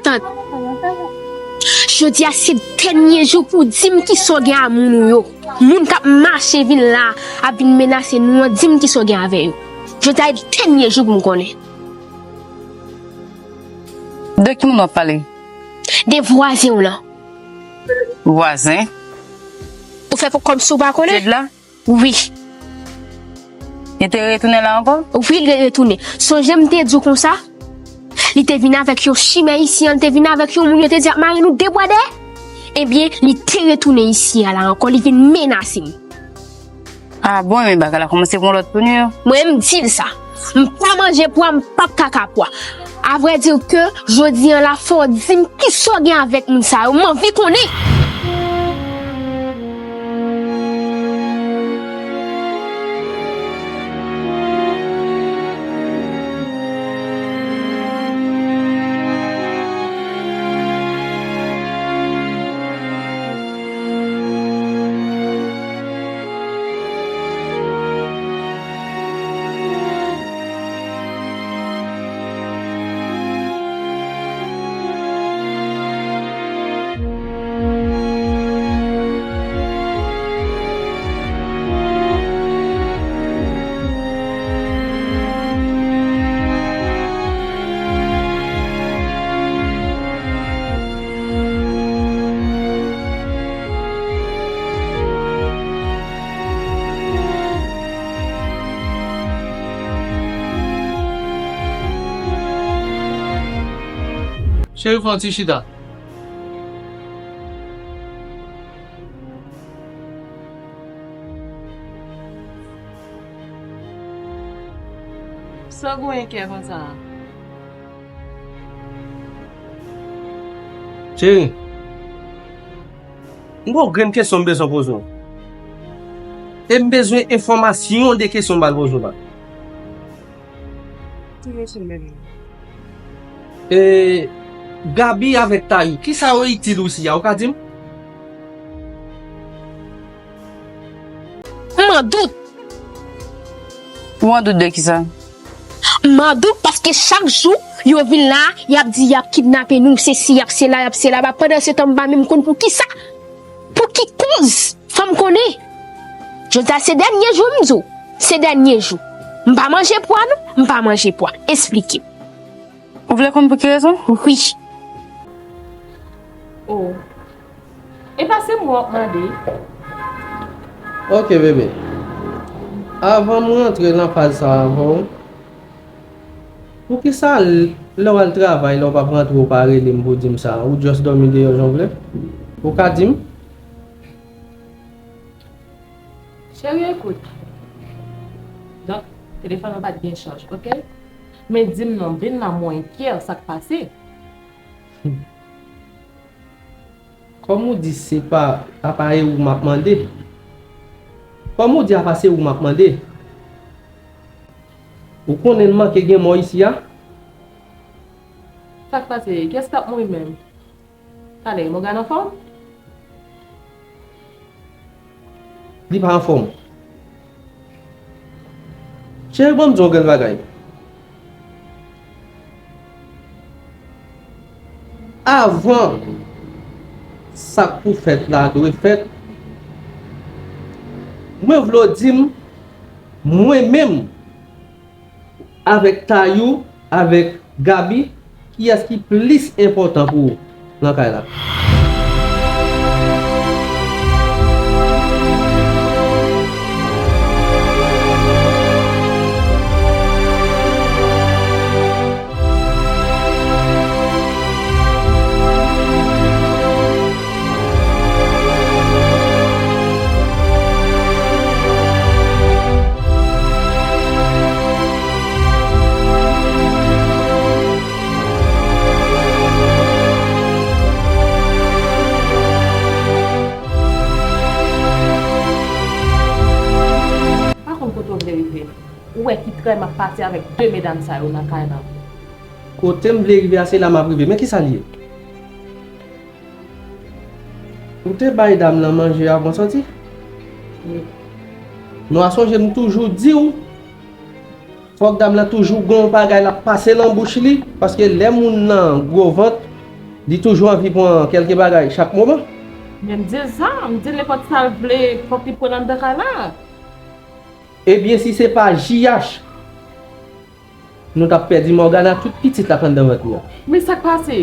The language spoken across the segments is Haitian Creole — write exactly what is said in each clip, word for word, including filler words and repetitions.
Tant, jodi a se dènye jou pou w di m kisa w gen a moun ou yo. Moun k ap mache vin la, ap vin menase nou an, di m kisa w gen avè yo. Jodi a e dènye jou pou m konnen. De ki moun w ap pale? De vwazen w lan. Vwazen? Ou fè pou kòmsi w pa konnen? Ted la? Wi. Li te retounen la ankò? Wi, li retounen. Sonje m te di w konsa? Li te vin avèk yon chimè isi an, li te vin avèk yon moun yo te di ap mare nou de bwa dèyè. Ebyen, li te retounen isi a la ankò, li vin menase m. Ah bon, men bagay la kòmanse pran lòt touni. Mwen, m di l sa. M pa manje pwa, m p ap kaka pwa. Avrèdi ke jodi an la, fò w di m kisa w gen avèk moun sa yo. M anvi konnen. Cheri, fè yon ti chita. Sa w goumen kè konsa? Cheri, m gon grenn kesyon m bezwen poze w. E m bezwen enfòmasyon de kesyon m pral poze w la. Ti mesye m bezwen. E Gaby avèk Tayou, kisa yo itil ou isi a, ou ka di m? M an dout. Ou an dout de kisa? M an dout paske chak jou yo vin la, y ap di y ap kidnape nou, se si, y ap se la, y ap se la. Pandansetan, m pa menm konn pou kisa. Pou ki koz? Fò m konnen. Jodi a se dènye jou, m di w. Se dènye jou. M pa manje pwa, non. M pa manje pwa. Esplike m. Ou vle konn pou ki rezon? Wi. Oh. E pa se mwen w ap mande? Ok, bebe. Avan m rantre nan faz sa a avè w, poukisa l-, lè w al travay, lè w p ap rantre, w pa rele m pou di m sa? Ou just dòmi deyò jan w vle? Ou ka di m? Cheri, ekout. Donk, telefòn nan pa t gen chaj, ok? Men di m non, vin la, mwen enkyè, sa k pase? Kòm ou di se pa, apa e ou m ap mande? Kòm ou di apa se ou m ap mande? Ou konnen n manke gen mò isi a? Sa k pase? Kiyès k ap mouri menm? Talè, Mògàn anfòm? Li pa anfòm. Cheri, ban m di w yon grenn bagay. Avan sa k pou fèt la dwe fèt, mwen vle w di m, mwen menm, avèk Tayou, avèk Gaby, kiyès ki plis enpòtan pou ou nan kay la? Pa konn kote w vle rive. Ou wè ki trè m ap pase avèk de medam sa yo nan kay la. Kote m vle rive a, se la m ap rive. Men kisa l ye? Ou te bay dam lan manje avan sòti? Wi. Nou a sonje m toujou di w, fòk dam lan toujou gon bagay l ap pase nan bouch li, paske lè moun nan gwo vant, Li toujou anvi pran kèlke bagay chak moman. Men m di l sa, m di l nenpòt sa l vle, fòk li pran l anndan kay la. Ebyen, si se pa J H, nou t ap pèdi Mògàn ak tout pitit l ap anndan vant li a. Men sa k pase?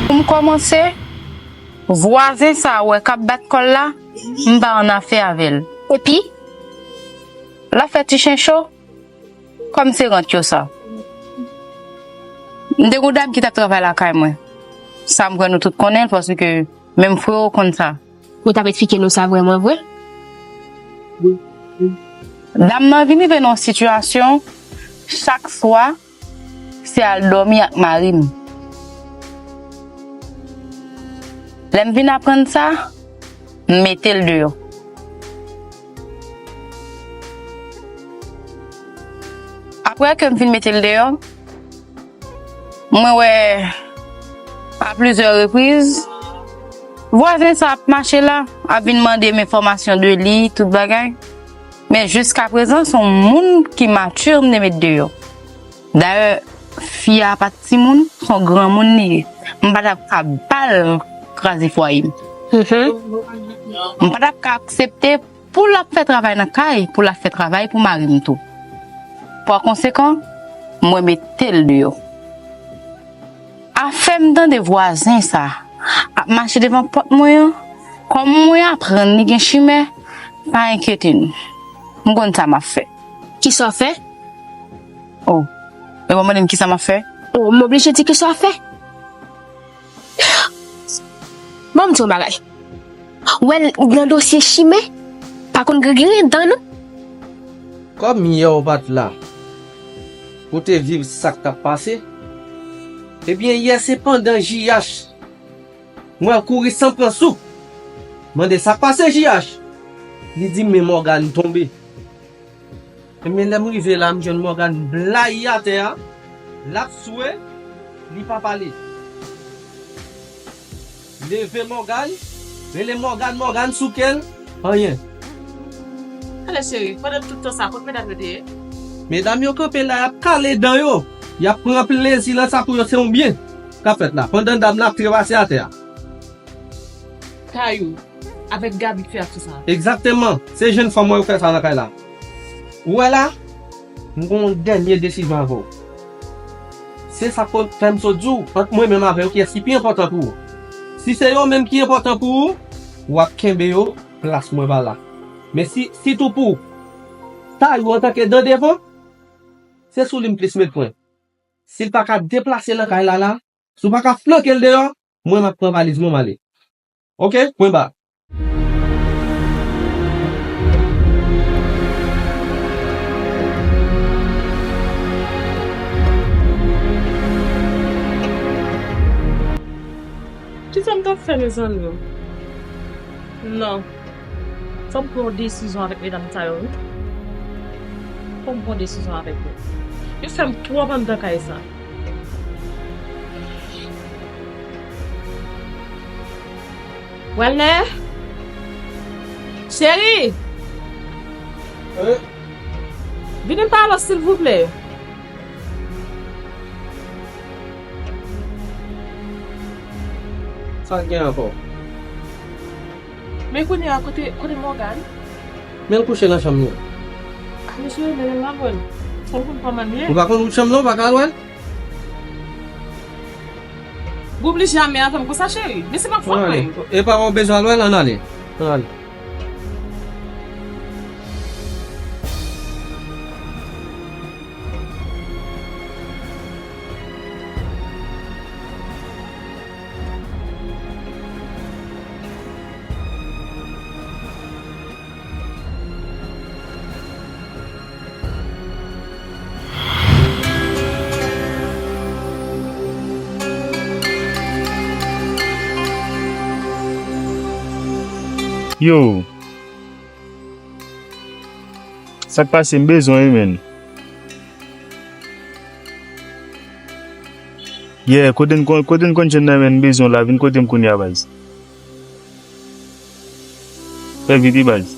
Pou m kòmanse, vwazen sa a w wè k ap bat kò l la, m pa annafè avè l. Epi, l ap fè ti chen cho, kòm se rant yo sa. M te gen yon dam ki t ap travay lakay mwen. Sa m kwè nou tout konnen l, paske menm frè w konn sa. Ou t ap eksplike nou sa vrèman vre? Dam nan vin rive nan yon sitiyasyon, chak swa, se al dòmi ak mari m. Lè m vin aprann sa, m mete l deyò. Apre ke m fin mete l deyò, mwen wè, a plizyè repriz, vwazen sa ap mache la, ap vin mande m enfòmasyon de li, tout bagay. Men jiskaprezan, se yon moun ki mati m te met deyò. Dayè, fi a pa t timoun, se yon granmoun li ye. M pa t ap ka ba l kraze fwaye m. M pa t ap ka aksepte pou l ap fè travay nan kay, pou l ap fè travay pou mari m tou. Pa konsekan, mwen mete l deyò. Afè m tande vwazen sa ap mache devan pòt mwen an, kòm mwen aprann li gen chimè, pa enkyete n. M konn sa m ap fè. Kisa w fè? Oh, e w ap mande m kisa m ap fè? Oh, m oblije di kisa w ap fè. Ban m di w yon bagay. Ou wè l nan dosye chimè, pa konn gregere dan non. Kòm yè w pa t la, ou te viv sa k t ap pase. Ebyen, yè se pandan J H, mwen kouri san pran souf. Mande sa k pase J H. Li di men Mògàn tonbe. Ebyen, lè m rive la, m jwenn Mògàn blayi atè a. L ap swe, li pa pale. Leve Mògàn, rele Mògàn, Mògàn sou kè l, anyen. Tande cheri, pandan tout tan sa, kot medam yo te ye? Medam yo kanpe la, y ap kale dan yo. Y ap pran plezi nan sa pou yo, se yon byen k ap fèt la. Pandan dam nan ap trepase atè a. Tayou, avèk Gaby k fè aksyon sa a. Egzakteman. Se jèn fanm mwen yo fè sa nan kay la. Ou wè la, m gen yon dènye desizyon avè w. Se sa k fè m sot di w, ant mwen menm avè w, kiyès ki pi enpòtan pou ou? Si se yo menm ki enpòtan pou ou, w ap kenbe yo, plas mwen pa la. Men si, sitou pou Tayou antanke dan devan, se sou li m plis met pwen. Si l pa ka deplase nan kay la la, si w pa ka flanke l deyò, mwen m ap pran valiz mwen m ale. Oke, pwen ba. Kisa m t ap fè, mezanmi? Non. Fò m pran yon desizyon avèk medam sa yo, wi. Fò m pran yon desizyon avèk yo. Yo fè m twòp anndan kay sa. Welner! Cheri! Wi. Vini pale w, silvouplè. Sa k gen ankò? Men kounye a, kote, kote Mògàn? Men l kouche nan chanm li. Ah, mesye, men l la, mwen. Sa l konn pa manyen. Ou pa konn wout chanm nan, ou pa ka al wè l? Ou oblije ame avè m konsa, cheri. Men se m ap fè mwen. E pa ou bezwen al wè l, ann ale. Ann ale. Yo. Sa k pase, m bezwen w wi, menn. Yeah, kote n kon-, kote n konn jwenn nan, menn, m bezwen w la, vin kote m kounye a, baz. Fè vit wi, baz.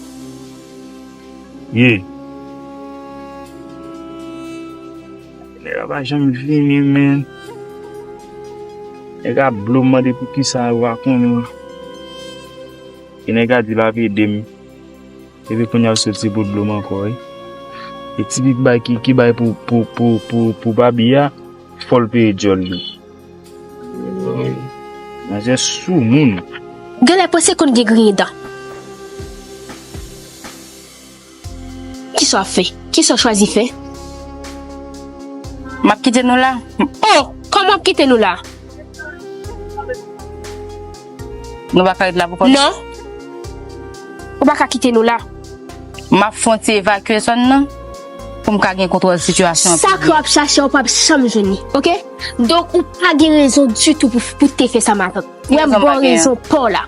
Yeah. Nèg la pa janm vini, menn. Nèg la blo m, mande pou kisa, yo pa konnen. E nèg la di l ap ede m. Epi kounye a l soti pou l blo m ankò, wi. E tipik bay ki, ki bay pou, pou, pou, pou, pou Babi a, fò l peye djòl li. Manzè soumoun. Genlè panse konn gen griyen dan. Kisa w ap fè? Kisa w chwazi fè? M ap kite nou la. Oh, kòman w ap kite nou la? Nou pa ka ret la pou kont nou? Non. Ou pa ka kite nou la. M ap fè yon ti evakye zòn nan pou m ka gen kontwòl sitiyasyon an pi byen. Sa ke w ap chache a, ou p ap janm jwenn li, oke? Donk, ou pa gen rezon ditou pou, pou te fè sa, matant. Ou wè m ba w rezon pa w la.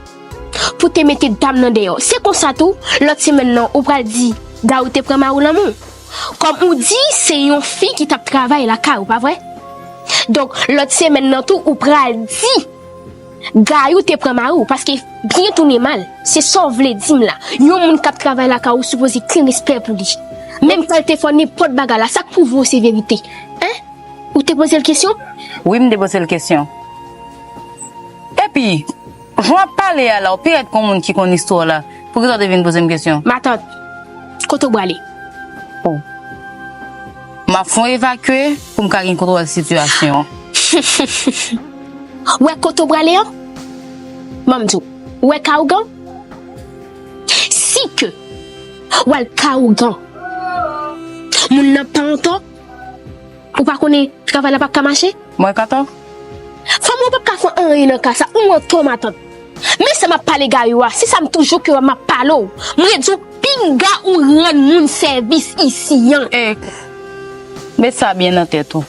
Pou te mete dam nan deyò. Se konsa tou, lòt semèn nan, ou pral di, Gayou te pran mari w lanmou. Kòm ou di, se yon fi ki t ap travay lakay ou, pa vre? Donk, lòt semèn nan tou, ou pral di, Gayou te pran mari w, paske byen tounen mal. Se sa w vle di m la. Yon moun k ap travay lakay ou sipoze gen respè pou li. Menm kan l te fè w nenpòt bagay la, sa k pwouve w se verite? Hein? Ou te poze l kesyon? Wi, m te poze l kesyon. Epi, jan w ap pale a la, ou parèt kon moun ki konn istwa la. Poukisa w te vin poze m kesyon? Matant, kote w prale? Oh. M ap fè yon evakye pou m ka gen kontwòl sitiyasyon an. Ou wè kote w prale an? Ban m di w. Ou wè ka ougan? Si ke w al ka ougan, moun nan pa antò, ou pa konnen travay la p ap ka mache? Mwen ka tò? Fanm ou p ap ka fè anyen nan ka sa, ou antò, matant. Men sa m ap pale Gayou a, se sa m toujou ke m ap pale w. Mwen di w, pinga ou rann moun sèvis isi an. E, met sa byen nan tèt ou.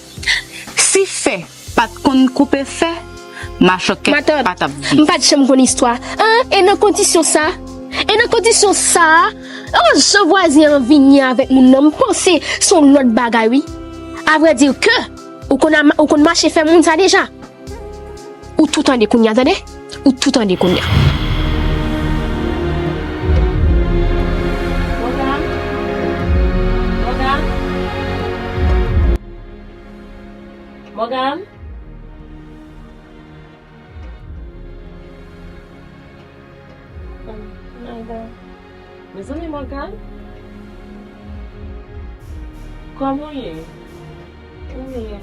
Si fè pa t konn koupe fè, machòkèt pa t ap viv. Matant, m pa t janm konn istwa. An, e nan kondisyon sa, e nan kondisyon sa, oh, jan vwazen an vini avèk moun nan, m panse se yon lòt bagay, wi. Avrèdi ke, ou konn, ou konn mache fè moun sa deja. Ou tou tande kounye a, tande? Ou tou tande kounye a. Morgan? Morgan? Morgan? Oh my God. Mezanmi, Morgan? Kòman w ye? Mwen byen.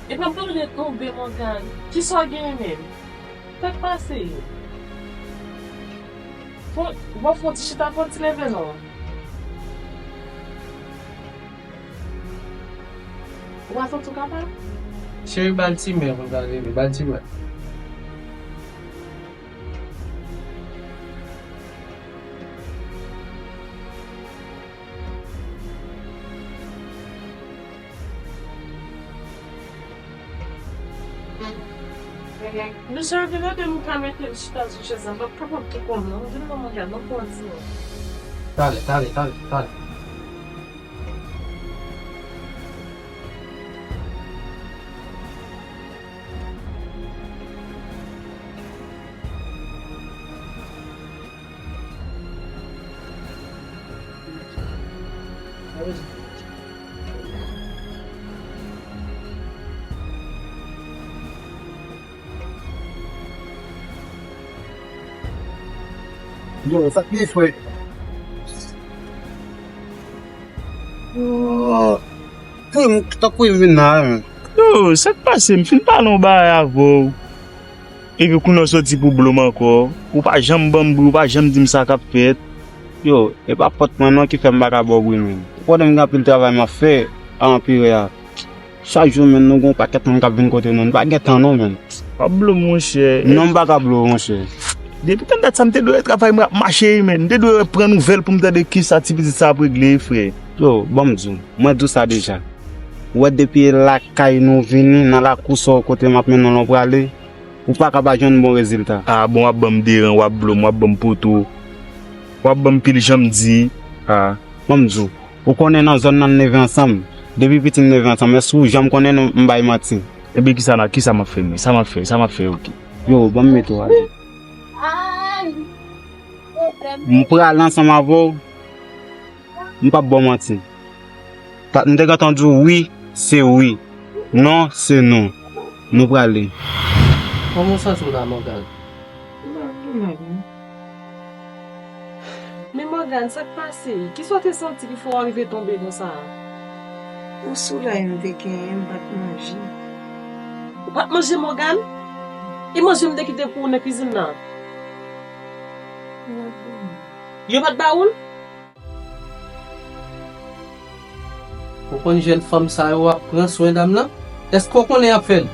Epa m tande tonbe, Morgan. Kisa w genyen menm? Sa k pase? Fon, w ap fè yon ti chita, fè yon ti leve non. Ou pa santi w kapab? Cheri, ba l ti men pou l ka leve, ba l ti men. Mesye, vin ede m ka mete l chita sou chèz la, m p ap kapab tou konnen, non. Vin non, Morgan, non, pran ti men. Talè, talè, talè, talè. Yo, sa k gen, frè? Yo, frè m, tankou m vin la, men. Yo, sa k pase? M fin pale yon bagay avè w. Epi kounye a w soti pou blo m ankò. Ou pa janm ban m bri, ou pa janm di m sa k ap fèt. Yo, e pa fòt mwen non ki fè m pa ka ba w bri, men. Ou konnen m gen anpil travay m ap fè a Anpire a. Chak jou, men, nou gen yon pakèt moun k ap vin kote nou. Nou pa gen tan non, men. W ap blo m, monchè. Non, m pa ka blo w, monchè. Depi tann dat sa, m te dwe wè travay mwen ap mache, men. M te dwe wè pran nouvèl pou m tande kisa ti pitit sa ap regle, frè. Yo, ban m di w. Mwen di w sa deja. Ou wè depi e lakay nou vini, nan lakou sa w kote m ap mennen w prale, ou pa ka pa jwenn bon rezilta. A bon, w ap ban m deran, w ap blo m, w ap ban m poto, w ap ban m pil jan m di. A, ban m di w, Ou konnen nan zòn nan n leve ansanm. Depi piti n leve ansanm. Èske ou janm konnen nou, m bay manti? Ebyen kisa la, kisa m ap fè menm? Sa m ap fè, sa m ap fè, oke. Yo, ban m mete w ale. M prale ansanm avè w. M p ap ba w manti. Ta- M te gentan di w wi, se wi. Non, se non. Nou prale. Kòman w santi w la, Mògàn? M pa gen mal, non. Men Mògàn, sa k pase? Kisa w te santi ki fè w rive tonbe konsa a? Yon soulay m te genyen, m pa t manje. Ou pa t manje, Mògàn? E manje m te kite pou ou nan kwizin nan? Yo pa t ba ou l? Ou konn jèn fanm sa yo ap pran swen dam nan? Èske w konnen y ap fè l?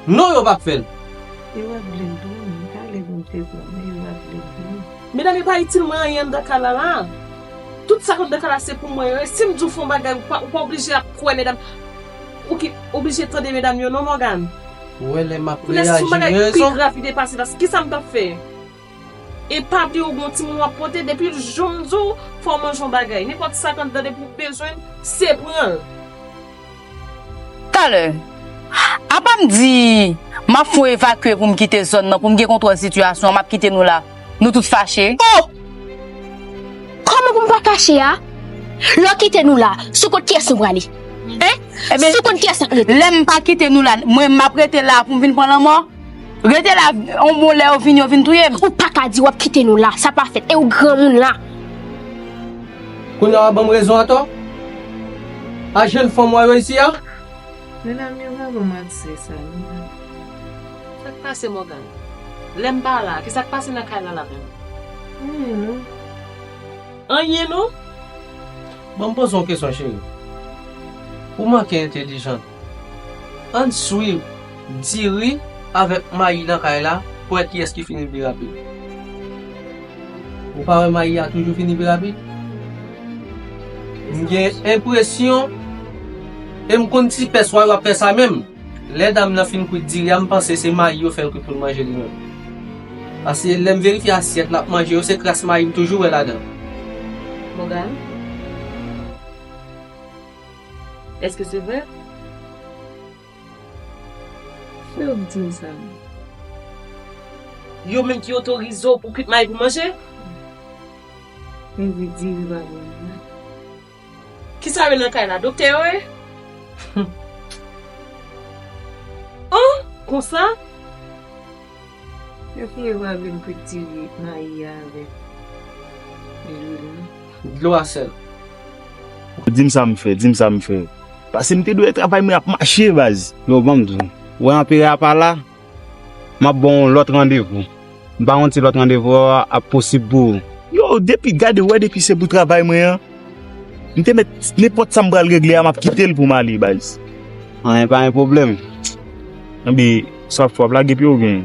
Non, yo p ap fè l. Yo pa t vle l tou, m pale pou m te pran, men yo pa t vle l tou. Medam yo pa itil mwen anyen anndan kay la la. Tout sa k anndan kay la se pou mwen yo ye. Si m di w fè yon bagay, ou pa, ou pa oblije ap kwè medam. Ou ki oblije tande medam yo non, Mògàn. Ou wè lè m ap reyaji, gen rezon. Kounye a si yon bagay pi grav ki te pase la, kisa m t ap fè? E pa bliye ou gon timoun w ap pote, depi jou m di w fò w manje yon bagay. Nenpòt sa k anndan depi w bezwen l, se pran l. Talè, apa m di m ap fè yon evakye pou m kite zòn nan, pou m gen kontwòl sitiyasyon an, m ap kite nou la, nou tout fache? Oh! Kòman pou m pa fache a? Lè w kite nou la, sou kont kiyès nou prale? Hein? Sou kont kiyès n ap rete? Lè m pa kite nou la, mwen m ap rete la pou m vin pran lanmò? Rete la, yon bon lè yo vin, yo vin touye m. Ou pa ka di w ap kite nou la, sa pa fèt. E ou granmoun la. Kounye a w ap ban m rezon atò? A jèn fanm w a yo isi a? Medam yo pa ban m aksè sa, non. Sa k pase, Mògàn? Lè m pa la, kisa k pase nan kay la la menm? Anyen non. Anyen non? Ban m poze w yon kesyon, cheri. Ou manke entelijant. Ann swiv diri avèk mayi nan kay la pou wè kiyès ki fini l pi rapid. Ou pa wè mayi a toujou fini pi rapid? M gen enpresyon, e m konn ti pès w a yo ap fè sa menm. Lè dam nan fin kwit diri a, m panse se mayi yo fè l kwit pou l manje li menm. Paske lè m verifye asyèt l ap manje yo, se kras mayi m toujou wè ladan. Mògàn? Èske se vre? Fè yo di m sa menm. Yo menm ki otorize w pou kwit mayi pou manje? Yo di diri pa bon non. Kisa yo nan kay la? Doktè yo ye? Oh, konsa? Yo fini pa vin kwit diri mayi a avèk lwil nan. Dlo a sèl. Di m sa m fè, di m sa m fè. Paske m te dwe travay mwen ap mache, baz. Yo, ban m di w. Wè anperè a pa la, m ap ba w yon lòt randevou. M pa konn si lòt randevou a ap posib pou ou. Yo, depi, gade, wè, depi se pou travay mwen an, m te mèt nenpòt sa m pral regle a, m ap kite l pou m ale, baz. Anyen, pa gen pwoblèm. Anben, sa w ap fè, w ap lage pye oubyen?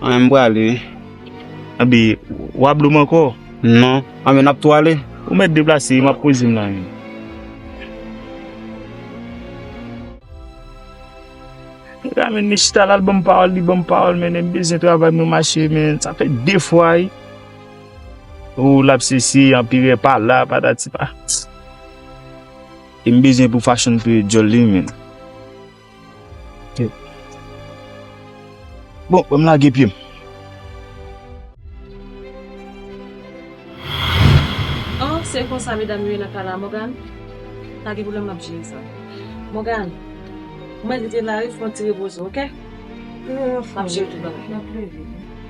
Anyen, m prale wi. Anben, w ap lou m ankò? Non. Anben, n ap tou ale. Ou mèt deplase, m ap poze m la, wi. Nèg la, men, li chita la, l ban m pawòl, li ban m pawòl, men, m bezwen travay, mwen mache, men, sa fè de fwa, wi. Ou l ap sesi, anperè pa la, patati pa. E m bezwen pou fashion pou djòl li, men. Bon, ban m lage pye m. Oh, se konsa medam yo ye nan kay la, Mògàn? Pa gen pwoblèm, m ap jere sa. Mògàn, mwen rete la, wi, fè yon ti repoze, oke? M ap jere tout bagay.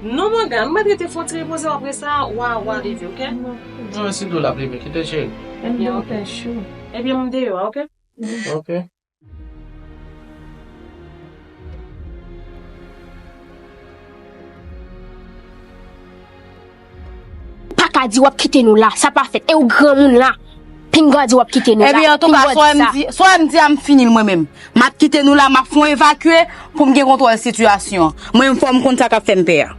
Non, Mògàn, mwen rete fè yon ti repoze, apre sa, w a, w a leve, oke? Non, men si dlo l ap leve, kite l, cheri. Ebyen, oke. Ebyen, m deyò a, oke? Oke. Pa ka di w ap kite nou la, sa pa fèt. E ou granmoun la, pinga di w ap kite nou la. Ebyen, antouka, sa w di, sa w di a, m fini l mwen menm. M ap kite nou la, m ap fè yon evakye pou m gen kontwòl sitiyasyon an. Mwen menm, fò m konn sa k ap fè m pè a.